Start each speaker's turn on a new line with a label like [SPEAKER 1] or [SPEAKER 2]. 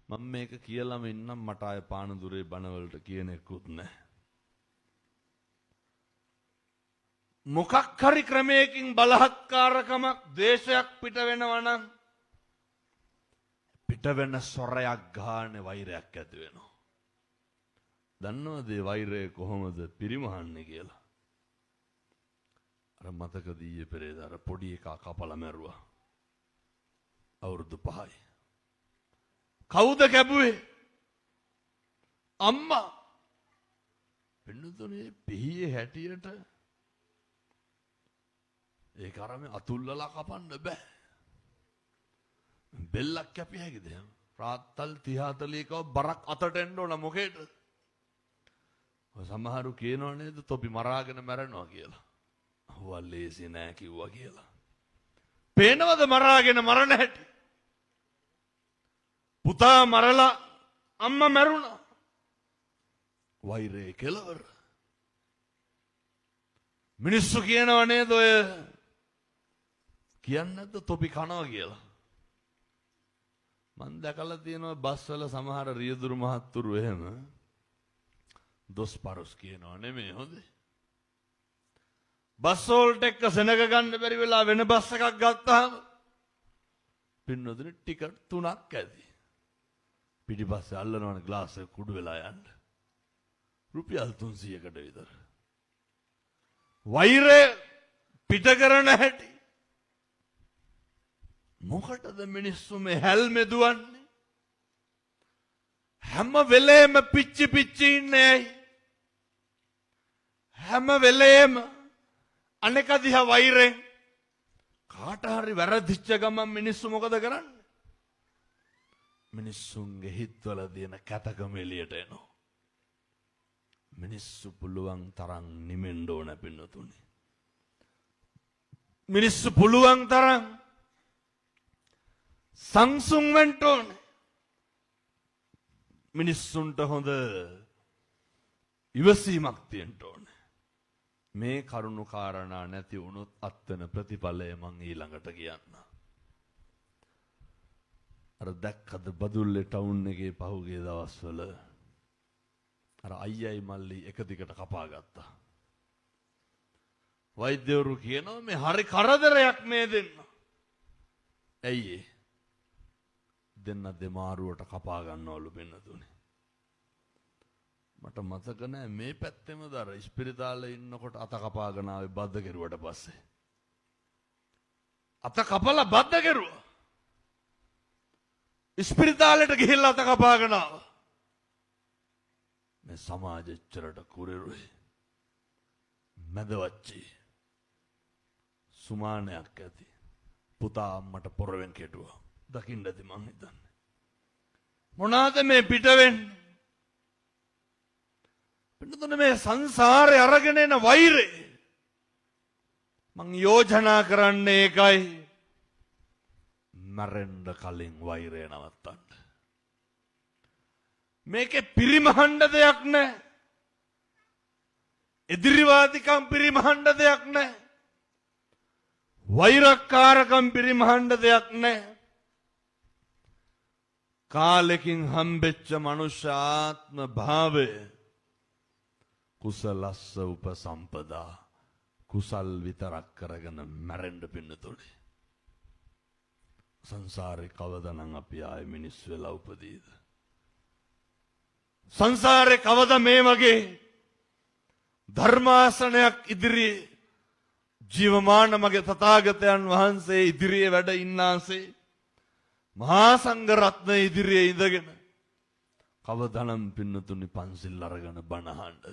[SPEAKER 1] මම මේක කියලාම ඉන්නම්, මට ආය පානදුරේ බණවලට කියන එකකුත් නැහැ. මොකක් හරි ක්‍රමයකින් බලහත්කාරකමක් ද්වේෂයක් පිට වෙනවා නම් පිට වෙන සොරයක් ගානේ වෛරයක් ඇති වෙනවා. දන්නවද ඒ වෛරය කොහොමද පිරිමහන්නේ කියලා? අර මතකද ඊයේ පෙරේද අර පොඩි එකා කපලා මැරුවා. අවුරුදු 5යි. කවුද කැපුවේ? අම්මා. පින්නතුනේ පිහියේ හැටියට ඒක අර මේ අතුල්ලලා කපන්න බෑ. බෙල්ලක් කැපිය හැකිද එහෙම? රාත්තල් 30 40 කව බරක් අතට එන්න ඕන මොකේද? ඔය සමහරු කියනව නේද තොපි මරාගෙන මැරෙනවා කියලා. ඔව් ලේසි නෑ කිව්වා කියලා. පේනවද මරාගෙන මරණ හැටි? පුතා මරලා අම්මා මැරුණා. වෛරයේ කෙලවර. මිනිස්සු කියනව නේද ඔය කියන්නේ නැද්ද තොපි කනවා කියලා? මං දැකලා තියෙනවා බස් වල සමහර රියදුරු මහත්තුරු එහෙම දොස් පරොස් කියනවා නෙමෙයි හොඳේ. බස් වලට එක්ක සෙනග ගන්න බැරි වෙලා වෙන බස් එකක් ගත්තාම පින්නොදෙන ටිකට් 3ක් ඇති. පිටිපස්සේ අල්ලනවනේ ග්ලාස් එක කුඩු වෙලා යන්න. රුපියල් 300කට විතර. වෛරය පිට කරන හැටි. මොකටද මිනිස්සු මේ හැල්මේ දුවන්නේ? හැම වෙලේම පිච්චි පිච්චි ඉන්නේ ඇයි? හැම වෙලේම අනෙක දිහා වෛරෙන් කාට හරි වැරදිච්ච ගමන් මිනිස්සු මොකද කරන්නේ? මිනිස්සුන්ගේ හිතවල තියෙන කැතකම එළියට එනවා. මිනිස්සු පුළුවන් තරම් නිමෙන්න ඕන පින්නතුනේ. මිනිස්සු පුළුවන් තරම් සංසුන් වෙන්න ඕනේ. මිනිස්සුන්ට හොඳ ඉවසීමක් තියෙන්න ඕනේ. මේ කරුණු කාරණා නැති වුණොත් අත්වන ප්‍රතිඵලය මං ඊළඟට කියන්න. අර දැක්කද බදුල්ලේ ටවුන් එකේ පහුගිය දවස්වල අර අයියයි මල්ලි එක දිගට කපා ගත්තා. වෛද්‍යවරු කියනවා මේ හරි කරදරයක් මේ දෙන්න. ඇයි ඒ? දෙන්න දෙමාරුවට කපා ගන්නවලු පින්නතුනේ. මට මතක නෑ මේ පැත්තෙමද අර ඉස්පිරිතාලේ ඉන්නකොට අත කපාගෙන ආවේ බද්ද කෙරුවට පස්සේ. අත කපලා බද්ද කෙරුවා. ඉස්පිරිතාලෙට ගිහිල්ලා අත කපාගෙන ආවා. මේ සමාජෙ එච්චරට කුරිරුයි. මැදවච්චි. සුමානයක් ඇති. පුතා අම්මට පොරවෙන් කෙටුවා. දකින්න ඇති මං හිතන්නේ. මොනවාද මේ පිට වෙන්නේ? පින්නතුනේ මේ සංසාරේ අරගෙන එන වෛරය මං යෝජනා කරන්නේ ඒකයි. මැරෙන්න කලින් වෛරය නවත්තන්න. මේකේ පිරිමහන්න දෙයක් නෑ. එදිරිවාදිකම් පිරිමහන්න දෙයක් නෑ. වෛරක්කාරකම් පිරිමහන්න දෙයක් නෑ. කාලෙකින් හම්බෙච්ච මනුෂ්‍ය ආත්ම භාවය කුසලස්ස උපසම්පදා කුසල් විතරක් කරගෙන මැරෙන්න පින්නතුනේ. සංසාරේ කවදනම් අපි ආයේ මිනිස් වෙලා උපදීද? සංසාරේ කවද මේ වගේ ධර්මාසනයක් ඉදිරියේ ජීවමාන මගේ තථාගතයන් වහන්සේ ඉදිරියේ වැඩ ඉන්නාසේ මහා සංඝ රත්න ඉදිරියේ ඉඳගෙන කවදනම් පින්නතුනි පන්සිල් අරගෙන බණ අහන්නද?